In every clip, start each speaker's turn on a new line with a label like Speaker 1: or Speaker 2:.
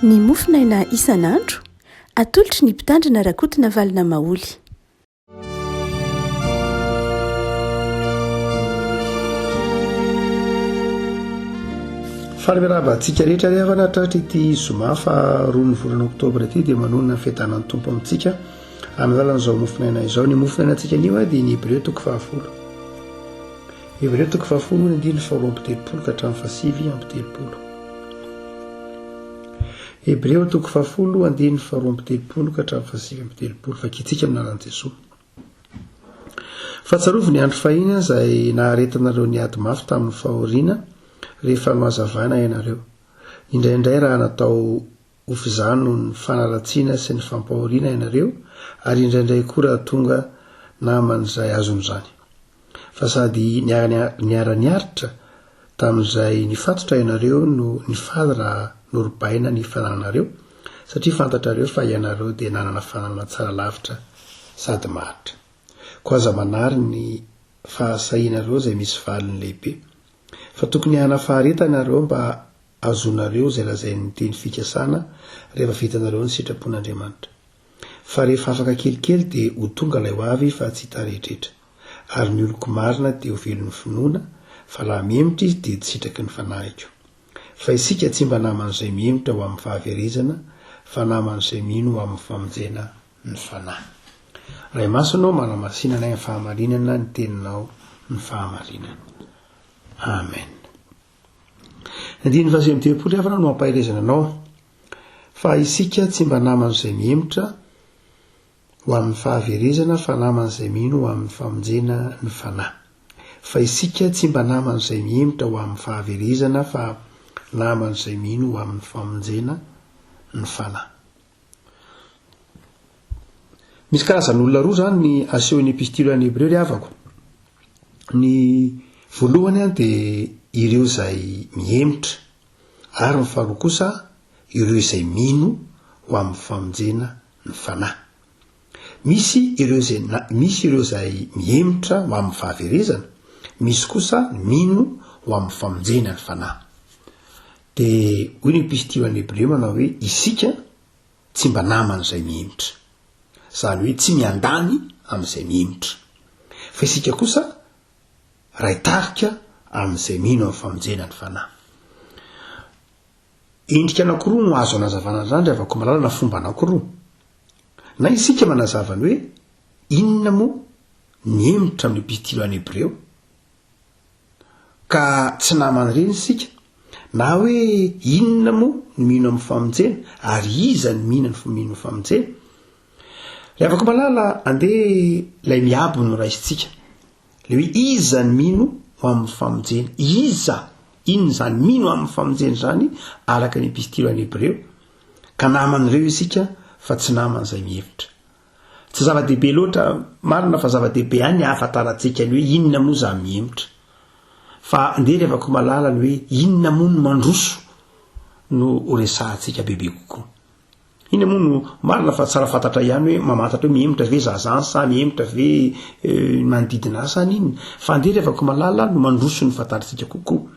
Speaker 1: Ny mofonaina isan'andro, atolotry ny Mpitandrina Rakotonavalona Maholy.
Speaker 2: Faly miarahaba antsika rehetra ry havana tratra ity zoma faha roa ny volana oktobra ity dia manonona ny fiadanan'ny Tompo amintsika amin'ny alalan'izao mofonaina izao. Ny mofonaina antsika anio dia ny Hebreo toko fahafolo. Hebreo toko fahafolo ny andininy faharoa amby telopolo ka hatramin'ny fahasivy amby telopolo. Hebreo toko fahafolo andininy faharoa amby telopolo ka hatramin'ny fahasivy amby telopolo. Vakintsika amin'ny anaran'i Jesoa. Fa tsarovy ny andro fahiny izay naharetanareo niady mafy tamin'ny fahoriana rehefa nohazavaina ianareo. Indraindray raha natao ho fizaha noho ny fanaratsiana sy ny fampahoriana ianareo ary indraindray koa raha tonga naman'izay azon'izany. Fa sady niara-niaritra tamin'izay nifatotra ianareo no nifaly raha norobaina ny fanananareo, satria fantatrareo fa ianareo dia nanana fananana tsara lavitra sady maharitra. Koa aza manary ny fahasahianareo izay misy valiny lehibe. Fa tokony hanana faharetana ianareo mba hahazoanareo izay lazain'ny teny fikasana rehefa vitanareo ny sitrapon'Andriamanitra. Fa rehefa afaka kelikely dia ho tonga ilay ho avy fa tsy hitaredretra. Ary ny oloko marina dia ho velon'ny finoana, fa raha mihemotra izy dia tsy sitraky ny fanahiko. Fa isika tsy mba naman'izay mihemotra ho amin'ny fahaverezana, fa naman'izay mino ho amin'ny famonjena ny fanahy. Ray Masina ô, manamasina anay amin'ny fahamarinana ny teninao ny fahamarinana. Amen. Ny andininy fahasivy amby telopolo ry havana no ampaherezana anao fa isika tsy mba naman'izay mihemotra ho amin'ny fahaverezana fa naman'izay mino ho amin'ny famonjena ny fanahy. Fa isika tsy mba naman'izay mihemotra ho amin'ny fahaverezana fa naman'izay mino ho amin'ny famonjena ny fanahy. Misy karazan'olona roa zany ny asehon'ny epistily any Hebreo ry havako. Ny voalohany dia ireo izay mihemotra ary ny faharoa kosa ireo izay mino ho amin'ny famonjena ny fanahy. Misy ireo izay misy ireo izay mihemotra ho amin'ny fahaverezana, misy kosa ny mino ho amin'ny famonjena ny fanahy. Dia hoy ny epistily any Hebreo manao hoe isika tsy mba naman'izay mihemotra. Izany hoe tsy miandany amin'izay mihemotra. Fa isika kosa ray tarika amin'izay mino amin'ny famonjena ny fanahy. Endrika anankiroa no azo anazavana an'izany ry havako malala na fomba anankiroa. Na isika manazava ny hoe inona moa ny hemotra amin'ny epistily any Hebreo ka tsy naman'ireny isika, na hoe inona moa ny mino amin'ny famonjena ary iza ny mino ny mino ny famonjena. Ry havako malala, andeha ilay miabo no raisintsika. Le hoe iza ny mino ho amin'ny famonjena? Iza? Inona izany mino amin'ny famonjena izany araka ny epistily any Hebreo? Ka naman'ireo isika fa tsy naman'izay mihevitra. Tsy zava-dehibe loatra, marina fa zava-dehibe ihany ny ahafantarantsika ny hoe inona moa izany mihemotra. Fa ndeha ry havako malala ny hoe inona moa no mandroso no horesahantsika bebe kokoa. Inona moa no marina fa tsara fantatra ihany hoe mamantatra hoe mihemotra ve za zany sa mihemotra ve ny manodidina ahy sa n'inona. Fa ndeha ry havako malala no mandroso ny fantatritsika kokoa.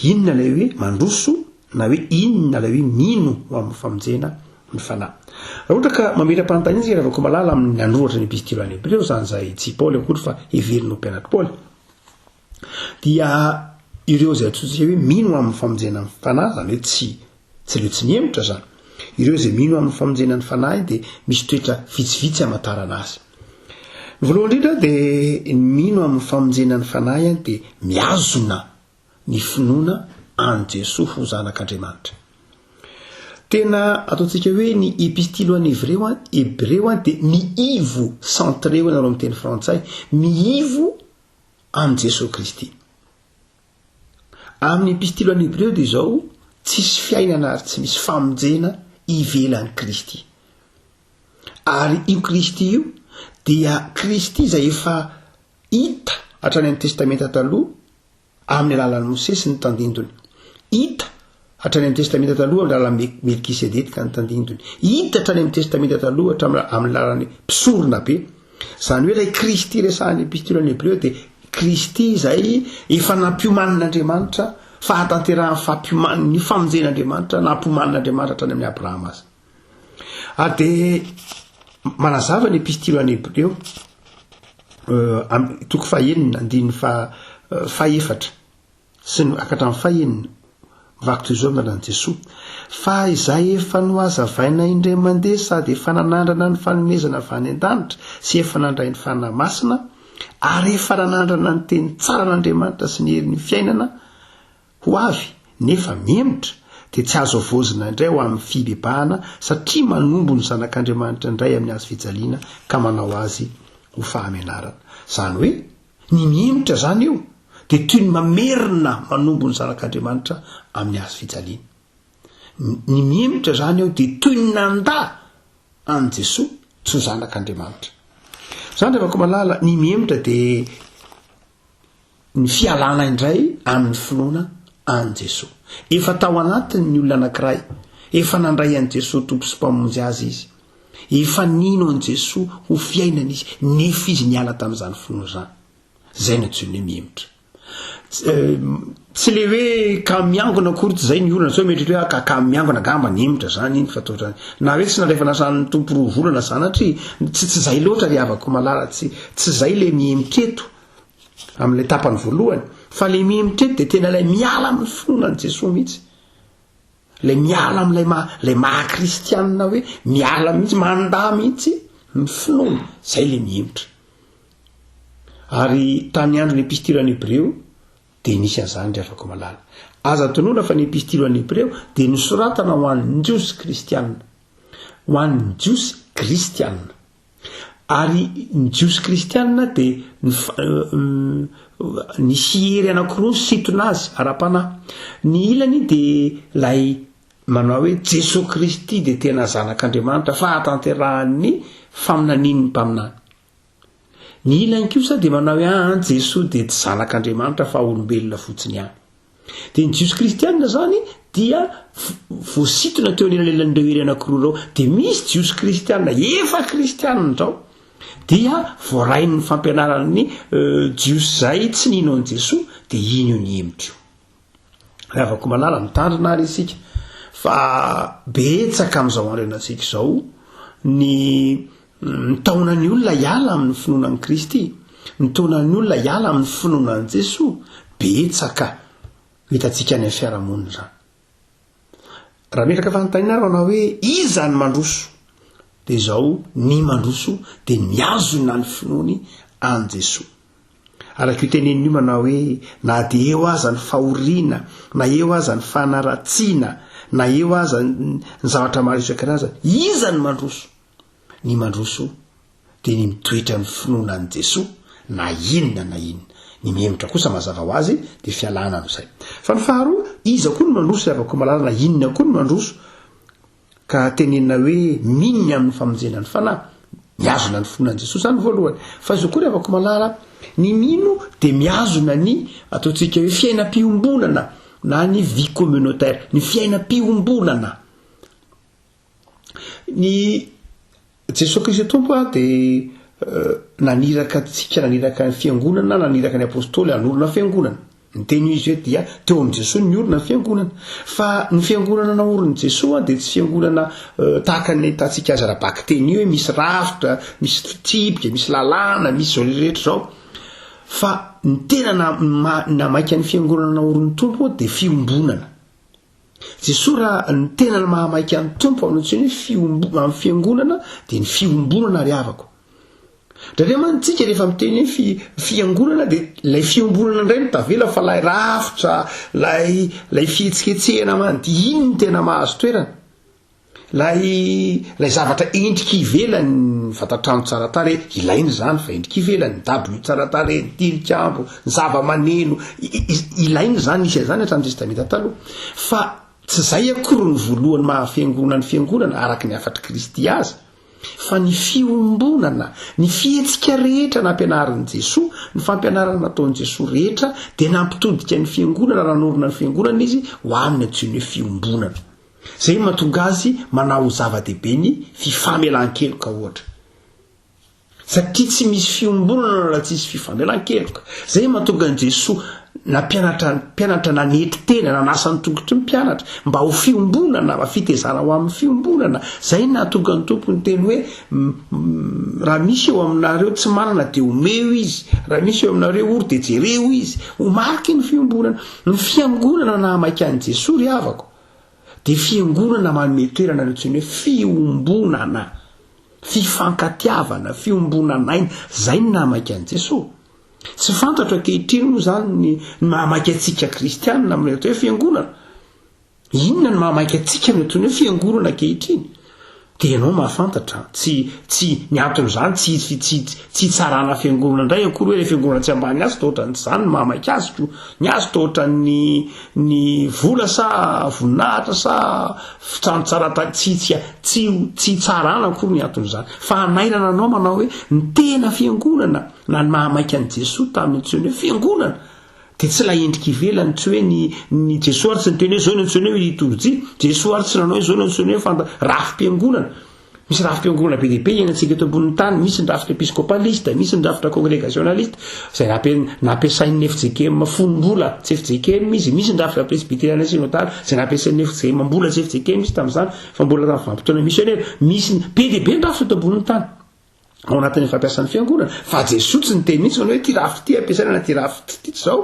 Speaker 2: Inona ilay hoe mandroso na hoe inona ilay hoe mino ho amin'ny famonjena ny fanahy. Raha ohatra ka mametra-panontaniana isika ry havako malala amin'ny nanoratra ny epistily ho an'ny Hebreo izany izay tsy i Paoly akory fa heverina ho mpianatr'i Paoly dia ireo izay antsointsika hoe mino amin'ny famonjena ny fanahy izany hoe tsy Tsy ireo tsy mihemotra izany. Ireo izay mino amin'ny famonjena ny fanahy dia misy toetra vitsivitsy hamantarana azy. Ny voalohany indrindra dia ny mino amin'ny famonjena ny fanahy dia mihazona ny finoana an'i Jesoa ho Zanak'Andriamanitra. Tena ataontsika hoe ny epistily ho an'ny Hebreo, Hebreo dia miivo, centré hoy nareo amin'ny teny frantsay, miivo amin'i Jesoa Kristy. Amin'ny epistily ho an'ny Hebreo dia izao, tsisy fiainana ary tsy misy famonjena ivelan'i Kristy. Ary io Kristy io dia Kristy izay efa hita hatrany amin'ny Testamenta Taloha amin'ny alalan'i Mosesy ny tandindony. Hita hatrany amin'ny Testamenta Taloha amin'ny alalan'i Melkisedeka ny tandindony. Hita hatrany amin'ny Testamenta Taloha hatramin'ny amin'ny alalan'ny mpisorona be. Izany hoe ilay Kristy resahan'ny Epistily an'ny Hebreo dia Kristy izay efa nampiomanin'Andriamanitra. fahatanterahan'ny fampioman'ny famonjen'Andriamanitra nampiomanin'Andriamanitra hatrany amin'i Abrahama aza. Ary dia manazava ny epistily ho an'ny Hebreo, toko fahenina, andininy fahefatra sy ny ka hatramin'ny fahenina, mivaky toy izao ny anaran'i Jesoa, Fa izay efa nohazavaina indray mandeha sady efa nanandrana ny fanomezana avy any an-danitra sy efa nandray ny Fanahy Masina ary efa nanandrana ny teny tsaran'Andriamanitra sy ny herin'ny fiainana ho avy nefa mihemotra dia tsy azo havaozina indray ho amin'ny fibebahana satria manombo ny Zanak'Andriamanitra indray amin'ny hazo fijaliana ka manao azy ho fahamenarana. Izany hoe ny mihemotra izany eo dia toy ny mamerina manombo ny Zanak'Andriamanitra amin'ny hazo fijaliana. Ny mihemotra izany eo dia toy ny nandà an'i Jesoa tsy ho Zanak'Andriamanitra. Izany ry havako malala, ny mihemotra dia ny fialana indray amin'ny finoana an'i Jesoa. Efa tao anatiny ny olona anankiray, efa nandray an'i Jesoa Tompo sy Mpamonjy azy izy. Efa nino an'i Jesoa ho fiainana izy, nefa izy niala tamin'izany finoana izany. Izay no antsoiny hoe mihemotra. Tsy le hoe ka miangona akory tsy izay ny olana, sao mieritreritra hoe ah, ka ka miangona angamba nihemotra izany iny fa toa ohatran'ny, na hoe tsy nandray fanasan'ny Tompo roa volana sanatria, tsy tsy izay loatra ry havako malala, tsy tsy izay le mihemotra eto. Amin'ilay tapany voalohany, fa ilay mihemotra eto dia tena ilay miala amin'ny finoana an'i Jesoa mihitsy. Ilay miala amin'ilay maha, ilay maha kristianina hoe miala mihitsy, mandà mihitsy ny finoana, izay ilay mihemotra. Ary tamin'ny andron'ny epistily an'ny Hebreo dia nisy an'izany ry havako malala. Aza tonona fa ny epistily an'ny Hebreo dia nosoratana ho an'ny Jiosy kristianina. Ho an'ny Jiosy kristianina. Ary ny Jiosy kristianina dia nisy hery anankiroa nisintona azy ara-panahy. Ny ilany dia ilay manao hoe Jesoa Kristy dia tena Zanak'Andriamanitra, fahatanterahan'ny faminanian'ny mpaminany. Ny ilany kosa dia manao hoe aa Jesoa dia tsy Zanak'Andriamanitra fa olombelona fotsiny ihany. Dia ny Jiosy kristianina izany dia voasintona teo anelanelan'ireo hery anankiroa ireo. Dia misy Jiosy kristianina efa kristianina izao dia voarain'ny fampianaran'ny Jiosy izay tsy nino an'i Jesoa dia iny io nihemotra io. Ry havako malala, mitandrina ary isika fa betsaka amin'izao andro iainantsika izao ny mitaona ny olona hiala amin'ny finoana an'i Kristy, mitaona ny olona hiala amin'ny finoana an'i Jesoa, betsaka hitantsika any amin'ny fiarahamonina izany. Raha metraka fanontaniana ary manao hoe iza ny mandroso? Dia izao, ny mandroso dia mihazona ny finoany an'i Jesoa. Araka io teneniny io manao hoe na dia eo aza ny fahoriana, na eo aza ny fanaratsiana, na eo aza ny zavatra maro isan-karazany, iza ny mandroso? Ny mandroso dia ny mitoetra amin'ny finoana an'i Jesoa na inona na inona. Ny mihemotra kosa mazava ho azy dia fialana amin'izay. Fa ny faharoa, iza koa no mandroso ry havako malala na inona koa no mandroso? Ka tenenina hoe mino ny amin'ny famonjena ny fanahy, mihazona ny finoana an'i Jesoa izany voalohany. Fa izao koa ry havako malala, ny mino dia mihazona ny ataontsika hoe fiainam-piombonana na ny vie communautaire, ny fiainam-piombonana. Ny Jesoa Kristy Tompo dia naniraka antsika, naniraka ny fiangonana, naniraka ny apostoly hanorina fiangonana. Niteny izy hoe dia teo amin'i Jesoa ny niorina ny fiangonana. Fa ny fiangonana naorin'i Jesoa dia tsy fiangonana tahaka ny ahitantsika azy ara-bakiteny io hoe misy rafitra, misy fitsipika, misy lalàna, misy izao rehetra izao. Fa ny tena namaika ny fiangonana naorin'ny Tompo dia fiombonana. Jesoa raha ny tena ny mahamaika ny Tompo amin'ny antsoiny hoe fiombo- amin'ny fiangonana dia ny fiombonana ry havako. Indraindray mantsy tsika rehefa miteny hoe fi- fiangonana dia ilay fiombonana indray no tavela fa ilay rafitra, ilay ilay fihetsiketsehana mandihy iny no tena mahazo toerana. Ilay ilay zavatra endrika ivelany, ny vatan-trano tsara tarehy, ilaina izany fa endrika ivelany, ny dabilio tsara tarehy, ny tilikambo, ny zava-maneno, ilaina izany, nisy an'izany hatramin'ny Testamenta Taloha. Fa tsy izay akory no voalohany maha fiangonana ny fiangonana araka ny hafatr'i Kristy azy, fa ny fiombonana, ny fihetsika rehetra nampianarin'i Jesoa, ny fampianarana nataon'i Jesoa rehetra dia nampitodika ny fiangonana, nanorina ny fiangonana izy ho amin'ny antsoiny hoe fiombonana. Izay no mahatonga azy manao ho zava-dehibe ny fifamelan-keloka, ohatra. Satria tsy misy fiombonana raha tsisy fifamelan-keloka. Izay no mahatonga an'i Jesoa. Nampianatra ny mpianatra nanetry tena, nanasa ny tongotry ny mpianatra, mba ho fiombonana, mba fitezana ho amin'ny fiombonana. Izay no nahatonga ny Tompo niteny hoe, Raha misy eo aminareo tsy manana dia omeo izy, raha misy eo aminareo ory dia jereo izy. Ho mariky ny fiombonana. Ny fiangonana nahamaika an'i Jesoa ry havako, dia fiangonana manome toerana ny antsoiny hoe fiombonana, fifankatiavana, fiombonan'aina. Izay no nahamaika an'i Jesoa. Tsy fantatro ankehitriny moa izany ny ny mahamaika antsika kristianina amin'ny atao hoe fiangonana. Inona no mahamaika antsika amin'ny antsoina hoe fiangonana ankehitriny? Dia ianao mahafantatra, tsy tsy ny anton'izany tsy tsy tsy tsy hitsarana fiangonana indray akory hoe ilay fiangonana tsy ambany azy toa ohatran'ny tsy izany no mahamaika azy ko. Ny azy toa ohatran'ny ny vola sa voninahitra sa trano tsara tarehy, tsy tsy tsy tsy hitsarana akory ny anton'izany. Fa hanairana anao manao hoe ny tena fiangonana na ny mahamaika an'i Jesoa tamin'ny antsoiny hoe fiangonana dia tsy ilay endrika ivelany, tsy hoe ny ny Jesoa ary tsy niteny hoe zao ny antsoiny hoe litorjia, Jesoa ary tsy nanao hoe zao ny antsoiny hoe fanta rafi-piangonana. Misy rafi-piangonana be dia be iainantsika eto ambonin'ny tany, misy ny rafitra episkopalista, misy ny rafitra kongregasionalista, izay nampe- nampiasain'ny FJKM fony mbola tsy FJKM izy, misy ny rafitra presbyteriana synodal izay nampiasain'ny FJKM mbola tsy FJKM izy tamin'izany fa mbola tamin'ny vanim-potoana misionera, misy ny be dia be ny rafitra eto ambonin'ny tany. ao anatin'ny fampiasan'ny fiangonana fa Jesoa tsy niteny mihitsy manao hoe ity rafitra ity ampiasaina na ity rafitra ity tsy izao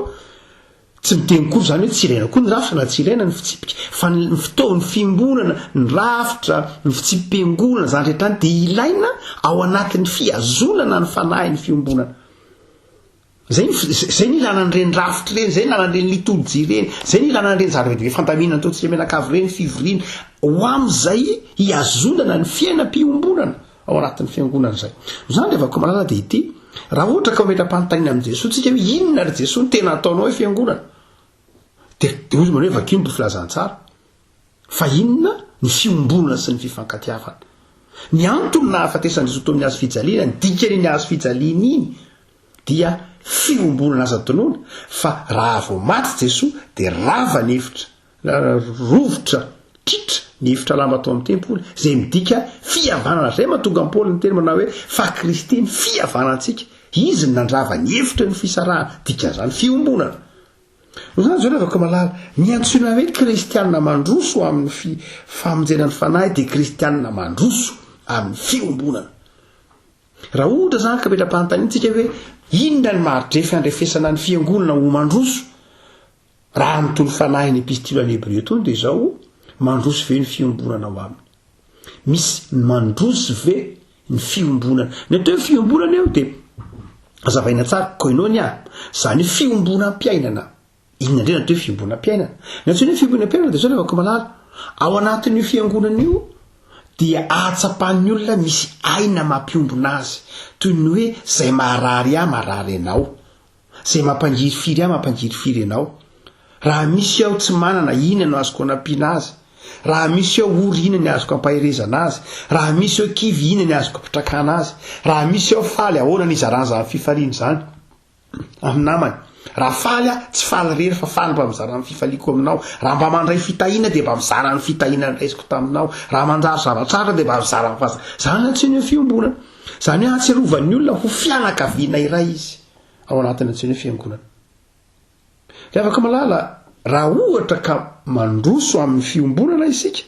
Speaker 2: tsy miteny koa izany hoe tsy ilaina koa ny rafitra na tsy ilaina ny fitsipika fa ny fotoan'ny fiangonana ny rafitra ny fitsipi-piangonana izany rehetra any dia ilaina ao anatin'ny fihazonana ny fanahin'ny fiombonana Zay ny zay ny ilana an'ireny rafitra ireny, zay ny ilana an'ireny litorjia ireny, zay ny ilana an'ireny zava-dehibe fandaminana ataontsika mianakavy ireny, fivoriana, ho amin'izay hihazonana ny fiainam-piombonana ao anatin'ny fiangonana izay. Izany ry havako malala dia ity, raha ohatra ka mametra-panontaniana amin'i Jesoa tsika hoe inona ry Jesoa no tena ataonao hoe fiangonana? Dia hoy izy manao hoe vakio ny boky filazantsara. Fa inona ny fiombonana sy ny fifankatiavana? Ny antony nahafatesan'i Jesoa teo amin'ny hazo fijaliana, ny dikan'iny hazo fijaliana iny dia fiombonana aza adinoina fa raha vao maty Jesoa dia rava ny efitra, rovitra, tritra ny efitra lamba tao amin'ny tempoly, izay midika fihavanana. Izay mahatonga an'i Paoly niteny manao hoe fa Kristy ny fihavanantsika, Izy no nandrava ny efitry ny fisarahana, dikan'izany fiombonana. Noho izany izao ry havako malala, ny antsoina hoe kristiana mandroso amin'ny fi famonjena ny fanahy dia kristiana mandroso amin'ny fiombonana. Raha ohatra izany ka ametra-panontaniana tsika hoe inona ny mari-drefy handrefesana ny fiangonana ho mandroso? Raha ny tolo fanahin'ny epistily any Hebreo itony dia izao, mandroso ve ny fiombonana ao aminy? Misy mandroso ve ny fiombonana? Ny atao hoe fiombonana eo dia azavaina tsara, koinonia, izany hoe fiombonam-piainana. Inona indray ny atao hoe fiombonam-piainana? Ny antsoina hoe fiombonam-piainana dia izao ry havako malala, ao anatin'io fiangonana io dia ahatsapan'ny olona misy aina mampiombona azy, toy ny hoe izay maharary ahy marary anao. Izay mampangirifiry ahy mampangirifiry anao. Raha misy aho tsy manana, inona no azoko anampiana azy? Raha misy aho ory, inona ny azoko ampaherezana azy? Raha misy aho kivy, inona ny azoko ampitrakana azy? Raha misy aho faly, ahoana ny hizarana izany fifaliana izany amin'ny namany? Raha faly aho, tsy faly irery fa faly mba mizara ny fifaliako aminao. Raha mba mandray fitahiana dia mba mizara ny fitahiana noraisiko taminao. Raha manjary zava-tsarotra dia mba mizara ny fahaza. Izany no antsoina hoe fiombonana. Izany hoe ahatsiarovan'ny olona ho fianakaviana iray izy. ao anatin'ny antsoina hoe fiangonana. Ry havako malala, raha ohatra ka mandroso amin'ny fiombonana isika,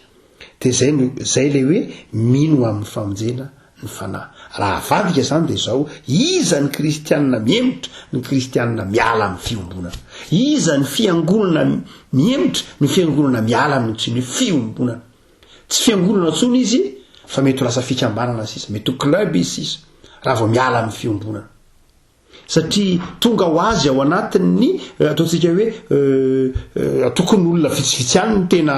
Speaker 2: dia izay no izay ilay hoe mino amin'ny famonjena ny fanahy. Raha avadika izany dia izao, iza ny kristianina mihemotra, ny kristianina miala amin'ny fiombonana. Iza ny fiangonana mihemotra, ny fiangonana miala amin'ny antsoina hoe fiombonana. Tsy fiangonana intsony izy fa mety ho lasa fikambanana sisa, mety ho club izy sisa, raha vao miala amin'ny fiombonana. Satria tonga ho azy ao anatin'ny ataontsika hoe antokon'olona vitsivitsy ihany no tena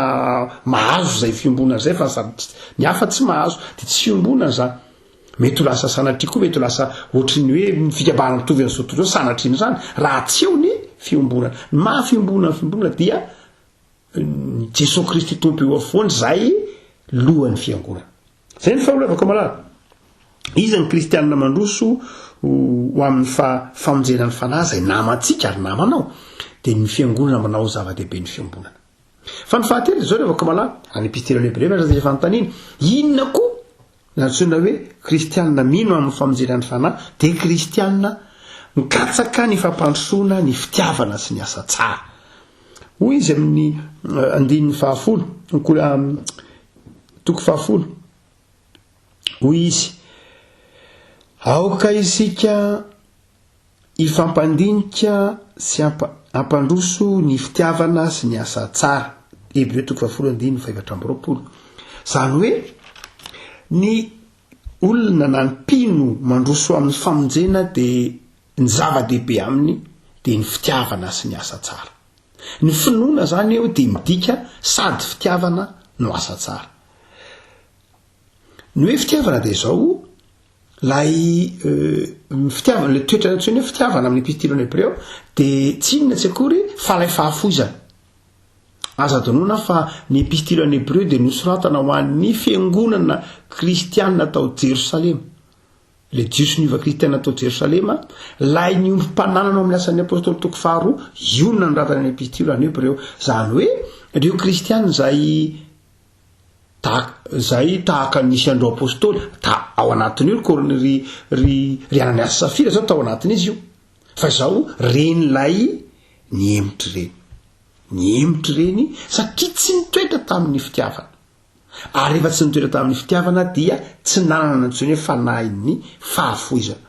Speaker 2: mahazo izay fiombonana izay fa ny hafa tsy mahazo, dia tsy fiombonana izany. Mety ho lasa sanatria koa, mety ho lasa ohatry ny hoe fikambanana mitovy an'izao tontolo izao sanatria an'izany, raha tsy eo ny fiombonana. Ny maha fiombonana ny fiombonana dia ny Jesoa Kristy Tompo eo afovoany izay lohan'ny fiangonana. Zay ny fahaolevako malala. Iza ny kristianina mandroso ho amin'ny fa famonjena ny fanahy izay namantsika ary namanao dia ny fiangonana manao zava-dehibe ny fiombonana. Fa ny fahatelo dia zao ry havako malala, any epistily any Hebreo miaraka izay fanontaniana, inona koa ny antsoina hoe kristianina mino amin'ny famonjena ny fanahy dia kristianina. Mikatsaka ny fampandrosoana ny fitiavana sy ny asa tsara. Hoy izy amin'ny andininy fahafolo, toko fahafolo, hoy izy, Aoka isika hifampandinika sy hampandroso ny fitiavana sy ny asa tsara. Hebreo toko fahafolo andininy fahefatra amby 20. Izany hoe ny olona na ny mpino mandroso amin'ny famonjena dia ny zava-dehibe aminy dia ny fitiavana sy ny asa tsara. Ny finoana izany eo dia midika sady fitiavana no asa tsara. Ny hoe fitiavana dia izao, ilay fitiavana, ilay toetra antsoina hoe fitiavana amin'ny epistily hebreo dia tsy inona tsy akory fa ilay fahafoizana. Aza adinoina fa ny epistily any hebreo dia nosoratana ho an'ny fiangonana kristiana tao Jerosalema. Ilay Jiosy niova kristiana tao Jerosalema, ilay niombom-pananana ao amin'ny Asan'ny Apostoly toko faharoa, io no nanoratana ny epistily any hebreo. Izany hoe ireo kristiana izay tahaka izay tahaka ny nisy an'ireo apostoly, ta ao anatin'io ry Korny ry ry ry Ananiasy Safira zao tao anatin'izy io. Fa izao reny ilay nihemotra ireny. Nihemotra ireny satria tsy nitoetra tamin'ny fitiavana. Ary rehefa tsy nitoetra tamin'ny fitiavana dia tsy nanana intsony hoe fanahin'ny fahafoizana.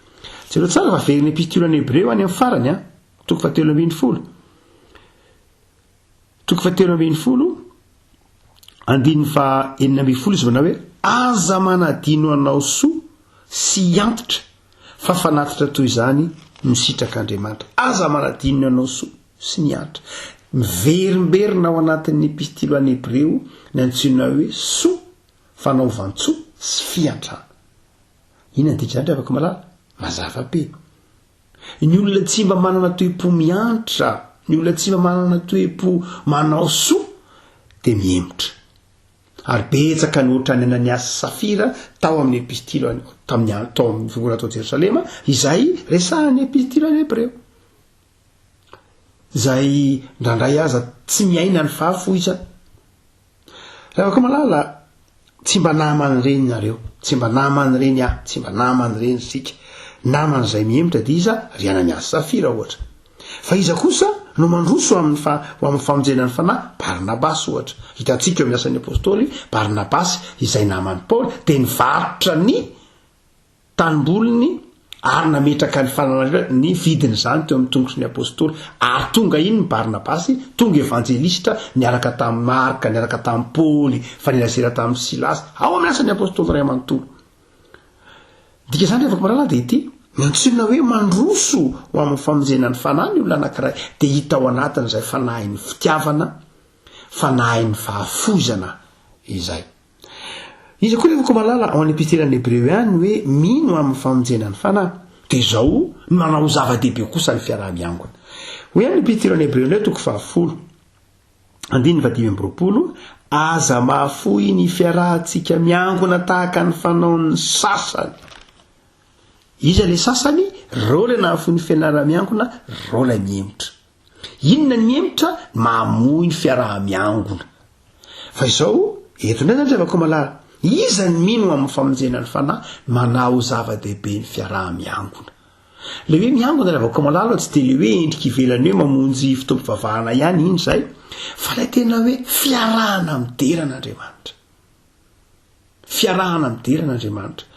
Speaker 2: Jereo tsara fa verin'ny epistolany Hebreo any amin'ny farany an, toko fahatelo ambin'ny folo. Toko fahatelo ambin'ny folo, andininy faha-16 izy manao hoe, Aza manadino hanao soa sy hiantitra, fa fanatitra toy izany no sitrak'Andriamanitra. Aza manadino ny hanao soa sy ny hiantra. Miverimberina ao anatin'ny epistily ho an'ny Hebreo ny antsoina hoe soa, fanaovan-tsoa sy fiantrana. Inona ny dikan'izany ry havako malala? Mazava be. Ny olona tsy mba manana toe-po miantra, ny olona tsy mba manana toe-po manao soa dia mihemotra. Ary betsaka ny ohatran'i Ananiasy sy Safira tao amin'ny epistily any, tamin'ny tao amin'ny fiangonana tao Jerosalema, izay resahan'ny epistily any Hebreo. Izay indraindray aza tsy miaina ny fahafoizana. Ravakomalala, tsy mba naman'ireny nareo, tsy mba naman'ireny aho, tsy mba naman'ireny isika. Naman'izay mihemotra dia iza? Ry Ananiasy Safira ohatra. Fa iza kosa no mandroso amin'ny fa, ho amin'ny famonjena ny fanahy? Barnabasy ohatra. Hitantsika eo amin'ny Asan'ny Apostoly, Barnabasy izay naman'i Paoly dia nivarotra ny tanimboliny ary nametraka ny fananana ny vidin'izany teo amin'ny tongotry ny apostoly. Ary tonga iny ny Barnabasy, tonga evanjelistra niaraka tamin'i Marka, niaraka tamin'i Paoly, nifanerasera tamin'i Silasy, ao amin'ny Asan'ny Apostoly iray manontolo. Dika izany ry havako malala dia ity, ny antsoina hoe mandroso ho amin'ny famonjena ny fanahy ny olona anankiray dia hita ao anatin'izay fanahin'ny fitiavana, fanahin'ny fahafoizana izay. Iza koa nefa koa malala ao any epistily Hebreo ihany hoe mino amin'ny famonjena ny fanahy. Dia izao no manao ho zava-dehibe kosa ny fiaraha-miangona. Hoy ihany ny epistily Hebreo indray toko fahafolo, andininy fahadimy amby 20, aza mahafoy ny fiarahantsika miangona tahaka ny fanaon'ny sasany. Iza ilay sasany? Ireo ilay nahafoy ny fianara-miangona, ireo ilay mihemotra. Inona ny mihemotra? Mamoy ny fiaraha-miangona. Fa izao, eto indray zany ry havako malala, iza ny mino amin'ny famonjena ny fanahy manahy ho zava-dehibe ny fiaraha-miangona? Ilay hoe miangona ry havako malala tsy dia ilay hoe endrika ivelany hoe mamonjy fotoam-pivavahana ihany iny izay, fa ilay tena hoe fiarahana midera an'Andriamanitra. Fiarahana midera an'Andriamanitra.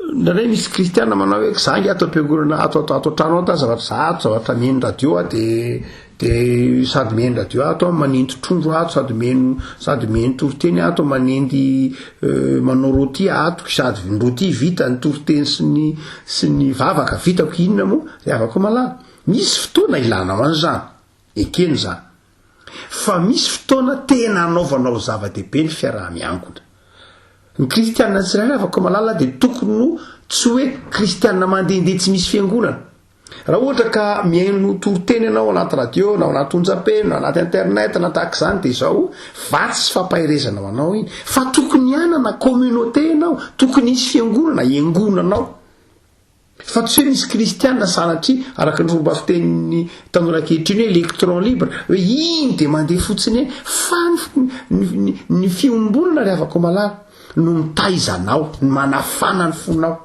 Speaker 2: Indraindray misy kristiana manao hoe za nge ato am-piangonana ato ato ato an-trano ato zavatra za ato zavatra mihaino radio aho de de sady mihaino radio ato aho manendy trondro ato sady mihaino sady mihaino toriteny ato manendy euh, manao rôti ato sady ny rôti vita ny toriteny sy ny sy ny vavaka vitako inona moa ry havako malala misy fotoana ilanao an'izany ekena izany Fa misy fotoana tena anaovanao zava-dehibe ny fiaraha-miangona. Ny kristiana tsirairay afaka malala dia tokony ho tsy hoe kristiana mandehandeha tsy misy fiangonana. Raha ohatra ka mihaino toriteny ianao anaty radio na anaty onjam-peo na anaty internet na tahaka izany dia izao vatsy sy fampaherezana ho anao iny. Fa tokony hanana communauté ianao, tokony hisy fiangonana hiangonanao. Fa tsy hoe misy kristiana sanatria, araka ny fomba fitenin'ny tanora ankehitriny hoe electron libre, hoe iny dia mandeha fotsiny eny, fa ny, ny, ny fiombonana ry havako malala no mitaiza anao, ny manafana ny fonao.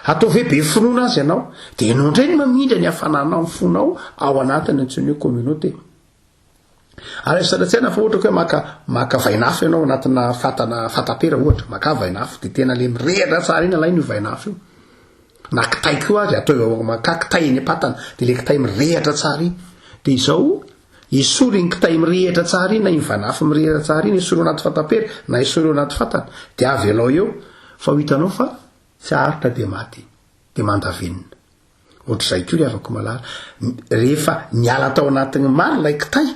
Speaker 2: Ataovy hoe be finoana aza ianao, dia ianao indray no mamindra ny hafanana amin'ny fonao ao anatin'ny antsoiny hoe communauté. Ary azo saina fa ohatra hoe maka maka vainafo ianao anatina fatana fatapera ohatra, maka vainafo dia tena le mirehitra tsara iny alaina io vainafo io. Na kitay koa azy atao eo maka kitay eny am-patana dia le kitay mirehitra tsara iny. Dia izao esory iny kitay mirehitra tsara iny na iny vainafo mirehitra tsara iny esory ao anaty fatapera na esory ao anaty fatana dia avelao eo fa ho hitanao fa tsy haharitra dia maty dia mandavenona. Ohatr'izay koa ry havako malala, rehefa niala tao anatin'ny maro ilay kitay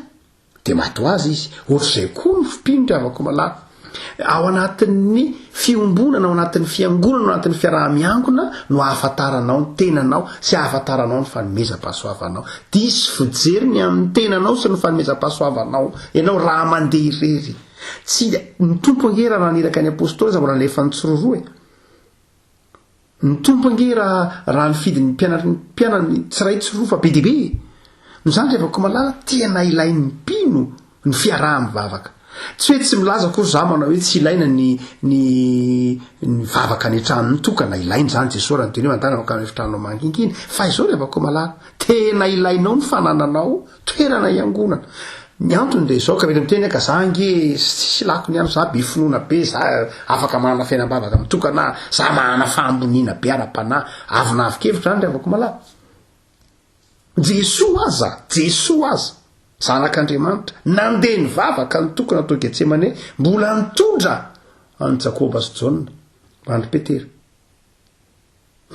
Speaker 2: dia maty ho azy izy. Ohatr'izay koa ny mpino ry havako malala. Ao anatin'ny fiombonana, ao anatin'ny fiangonana, ao anatin'ny fiaraha-miangona no ahafantaranao ny tenanao sy ahafantaranao ny fanomezam-pahasoavanao. Diso fijery ny amin'ny tenanao sy ny fanomezam-pahasoavanao ianao raha mandeha irery. Tsy, ny Tompo ange raha naniraka ny Apostoly aza mbola nalefany tsiroaroa e. Ny Tompo ange raha raha nifidy ny mpianatry ny mpianany tsy iray tsy roa fa be dia be e! Noho izany ry havako malala tena ilain'ny mpino ny fiaraha-mivavaka. Tsy hoe tsy milaza akory za manao hoe tsy ilaina ny ny ny vavaka any an-trano mitokana, ilaina izany Jesoa raha niteny hoe mandàna mankany efitranonao mangingina, fa izao ry havako malala, tena ilainao ny fanananao Toerana iangonana. Ny antony dia izao ka mety miteny ka za ange tsisy lakony ihany, za be finoana be, za afaka manana fiainam-bavaka mitokana, za manana fahamboniana be ara-panahy. Avonavon-kevitra izany ry havako malala. Jesoa aza, Jesoa aza, Zanak'Andriamanitra, nandeha nivavaka nitokana tao Getsemane, mbola nitondra an'i Jakoba sy Jaona, andry Petera.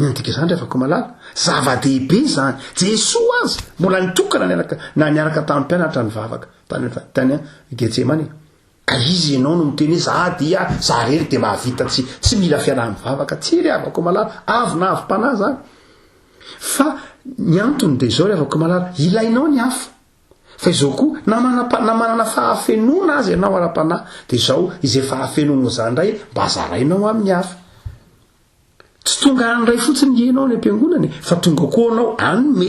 Speaker 2: Ny dika izany ry havako malala, zava-dehibe izany. Jesoa aza mbola nitokana niaraka na niaraka tamin'ny mpianatra nivavaka tany tany Getsemane. Ka izy ianao no miteny hoe za dia za rery dia mahavita tsy tsy mila fiaraha-mivavaka. Tsia ry havako malala, avonavom-panahy izany. Fa ny antony dia izao ry havako malala, ilainao ny hafa. Fa izao koa, na manam-pa na manana fahafenoana aza ianao ara-panahy, dia izao, izay fahafenoanao izany indray mba zarainao amin'ny hafa. Tsy tonga handray fotsiny nge ianao any am-piangonana e, fa tonga koa anao hanome.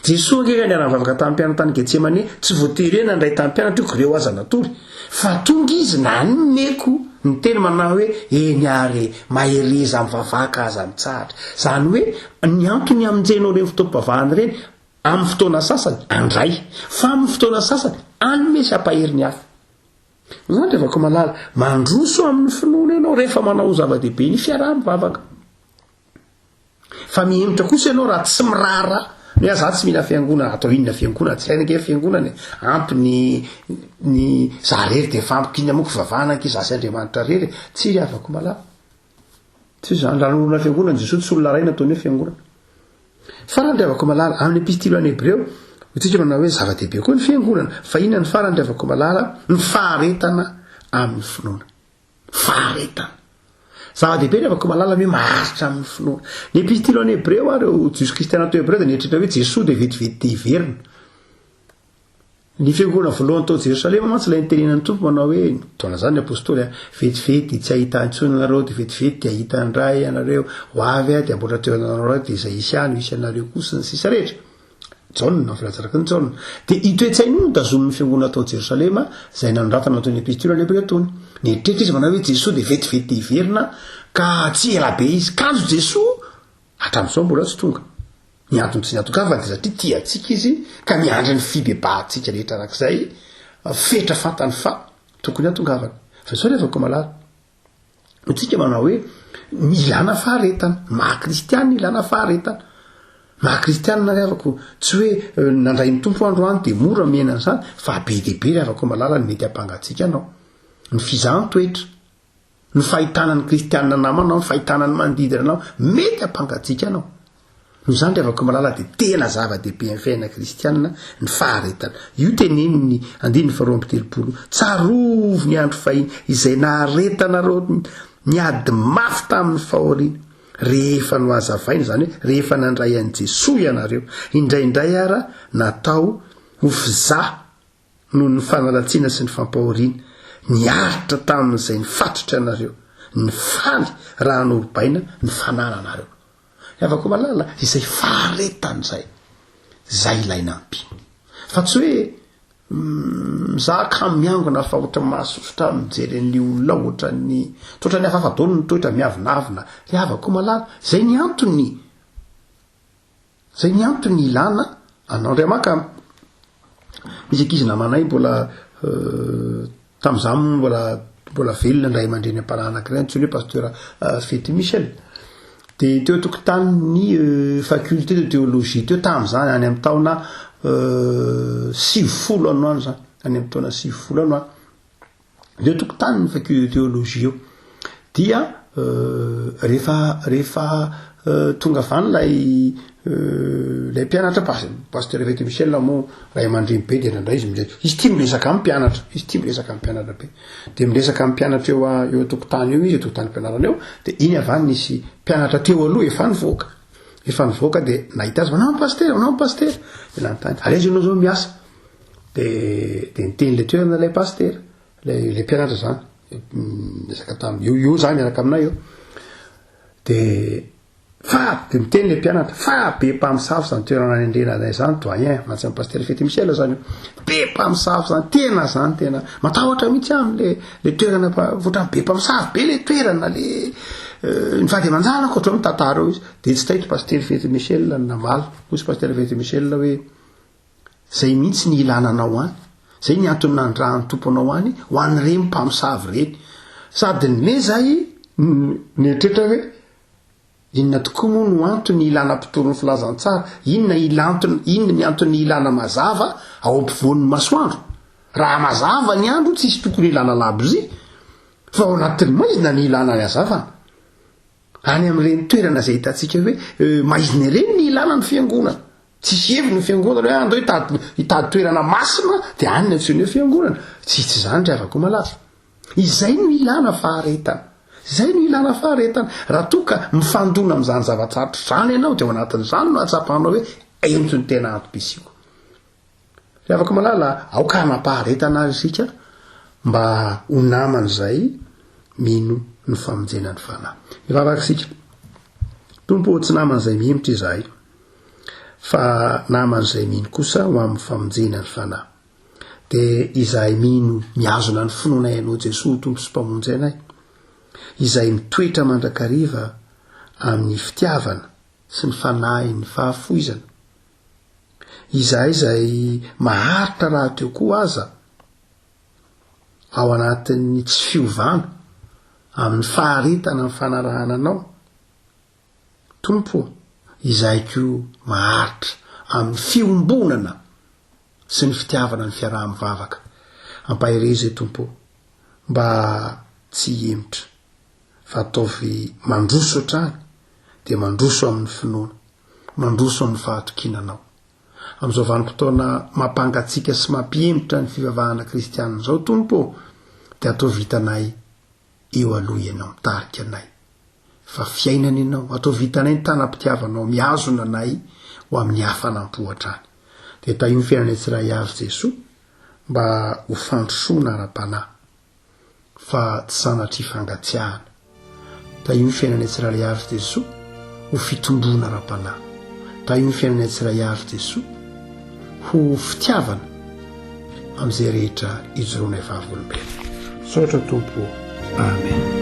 Speaker 2: Jesoa ange ka niara-nivavaka tamin'ny mpianany tany Getsemane, tsy voatery hoe nandray tamin'ny mpianatra io, ireo aza natory, fa tonga izy nanome koa, niteny manao hoe, eny ary e, mahereza mivavaka aza mitsahatra. Izany hoe ny antony hamonjenao ireny fotoam-pivavahana ireny, amin'ny fotoana sasany handray, fa amin'ny fotoana sasany hanome sy hampahery ny hafa. Izany ry havako malala, mandroso amin'ny finoana ianao rehefa manao ho zava-dehibe ny fiaraha-mivavaka. Fa mihemotra kosa ianao raha tsy miraharaha. Ny ahy za tsy mila fiangonana, atao inona fiangonana, tsy ilaina ange fiangonana e. Ampy ny ny za rery dia efa ampy, inona moa fivavahana ange za sy Andriamanitra rery e. Tsia ry havako malala. Tsy izany, raha nanorina fiangonana Jesoa tsy olona iray nataony hoe fiangonana. Farany ry havako malala, amin'ny epistily ho an'ny Hebreo, hoy manao hoe zava-dehibe koa ny fiangonana, fa inona ny farany ry havako malala? Ny faharetana amin'ny finoana. Faharetana. Zava-dehibe ry havako malala ny hoe maharitra amin'ny finoana. Ny epistily ho an'ny Hebreo, ireo Jiosy kristiana teo Hebreo dia nieritreritra hoe Jesoa dia vetivety te hiverina. Ny fiangonana voalohany tao Jerosalema mantsy ilay nitenenan'ny Tompo manao hoe, taona izany ny Apostoly a, vetivety tsy hahita intsony ianareo, dia vetivety dia hahita indray ianareo, ho avy aho dia hamboatra toerana anareo aho, dia izay hisy ahy no hisy anareo koa, sy ny sisa rehetra. Jaona, ny filazantsaraky ny Jaona. Dia io toe-tsaina io no tazomin'ny fiangonana tao Jerosalema, izay nanoratana tony epistily any Hebreo tony. Nieritreritra izy manao hoe Jesoa dia vetivety dia hiverina, ka tsy ela be izy. Kanjo Jesoa Hatramin'izao mbola tsy tonga. Ny antony tsy niatongavany dia satria tia antsika izy ka miandry ny fibebahantsika rehetra arak'izay fetra fantany fa tokony hatongavana. Fa izao rehefa koa malala, antsika manao hoe ny ilana faharetana, maha kristianina ilana faharetana. Maha kristianina ry havako, tsy hoe eh, nandray ny Tompo androany dia mora miaina an'izany fa be dia be ry havako malala ny mety hampangatsiaka anao. Ny fizahan-toetra. Ny fahitana ny kristianina namanao, ny fahitana ny manodidina anao, mety hampangatsiaka anao. Noho izany ry havako malala dia tena zava-dehibe amin'ny fiainana kristianina ny faharetana. Io tenenin'ny andininy faharoa amby telopolo io. Tsarovy ny andro fahiny izay naharetanareo niady mafy tamin'ny fahoriana, rehefa nohazavaina, izany hoe rehefa nandray an'i Jesoa ianareo, indraindray ara natao ho fizaha noho ny fanaratsiana sy ny fampahoriana, niaritra tamin'izay nifatotra ianareo, nifaly raha norobaina ny fanananareo. Ry havako malala, izay faharetana izay, izay ilay nampiana. Fa tsy hoe mm, Mizaha kamo miangona fa ohatran'ny mahasosotra mijery an'le olona ao ohatran'ny tsy ohatran'ny hafahafa daholo ny toetra miavonavona. Ry havako malala, zay ny antony zay ny antony ilana anao Andriamakama. Misy ankizy namanay mbola Tamin'izaho moa mbola mbola velona ny ray aman-dreny am-panahy anankiray antsoiny hoe Pasteur Fety Michel. Dia teo an-tokotanin'ny faculté de théologie teo tamin'izany any amin'ny taona 90 any ho any izany, any amin'ny taona 90 any ho any. Teo an-tokotanin'ny faculté de théologie eo. Dia rehefa rehefa tonga avy any ilay ilay mpianatra pasteur Evêque Michel moa ray aman-dreny be dia indraindray izy miresaka, izy tia miresaka amin'ny mpianatra, izy tia miresaka amin'ny mpianatra be. Dia miresaka amin'ny mpianatra eo eo an-tokotany eo izy, an-tokotanim-pianarana eo, dia iny avy any nisy mpianatra teo aloha efa nivoaka. Efa nivoaka dia nahita azy, manao pasitera, manao pasitera. Dia nanontany, ary aiza ianao izao miasa? Dia dia niteny ilay toerana ilay pasitera. Ilay ilay mpianatra zany miresaka taminy eo eo zany miaraka aminay eo de fa de miteny le mpianatra fa be mpamosavy zany toerana anendrena anay zany doyen mantsy am pasteur Fety Michel zany io be mpamosavy zany tena zany tena matahotra mihitsy aho amle le toerana fa ohatran'ny be mpamosavy be le toerana le ny vady aman-janako ohatran'ny mitantara eo izy de tsy taitra pasteur Fety Michel ny namaly hoy izy pasteur Fety Michel hoe Zay mihitsy ny ilana anao any. Zay ny antony nandrahan'ny Tompo anao any ho an'ireny mpamosavy ireny. Sady nime zay nieritreritra hoe inona tokoa moa no antony ilana mpitory ny filazantsara? Inona ilantony, inona ny antony ilana mazava ao ampovoan'ny masoandro? Raha mazava ny andro tsisy tokony ilana labozia fa ao anatin'ny maizina ny ilana ny hazavana. Any amin'ireny toerana izay hitantsika hoe maizina ireny ny ilana ny fiangonana. Tsisy heviny ny fiangonana hoe andao hitady hitady toerana masina dia any no antsoina hoe fiangonana. Tsy tsy izany ry havako malaza. Izay no ilana faharetana. Izay no ilana faharetana. Raha toa ka mifandona amin'izany zava-tsarotra izany ianao dia ao anatin'izany no ahatsapanao hoe ento ny tena antom-pisiako. Ry havako malala, aoka hanam-paharetana ary isika mba ho naman'izay mino ny famonjena ny fanahy. Hivavaka isika. Tompo ô, tsy naman'izay mihemotra izahay, fa naman'izay mino kosa ho amin'ny famonjena ny fanahy. Dia izahay mino mihazona ny finoanay Anao Jesoa ho Tompo sy Mpamonjy anay, izay mitoetra mandrakariva amin'ny fitiavana sy ny fanahin'ny fahafoizana, Izahay izay maharitra rahateo koa aza ao anatin'ny tsy fiovana amin'ny faharetana ny fanarahana Anao, Tompo ô, izahay koa maharitra amin'ny fiombonana sy ny fitiavana ny fiaraha-mivavaka. Ampaherezo e Tompo ô, mba tsy hihemotra fa ataovy mandroso hatrany dia mandroso amin'ny finoana. Mandroso amin'ny fahatokiana anao. Amin'izao vanim-potoana mampangatsiaka sy mampihemotra ny fivavahana kristianina izao, Tompo ô, dia ataovy hitanay eo aloha Ianao mitarika anay. Fa fiainana Ianao, ataovy hitanay ny tanam-pitiavanao mihazona anay ho amin'ny hafanam-po hatrany. Dia tahio ny fiainanay tsiray avy, Jesoa, mba ho fandrosoana ara-panahy. Fa tsy sanatria fangatsiahana. Tahio ny fiainanay tsirairay avy Jesoa ho fitomboana ara-panahy. Tahio ny fiainanay tsirairay avy Jesoa ho fitiavana amin'izay rehetra ijoroanay vavolombelona. Misaotra Tompo ô. Amen.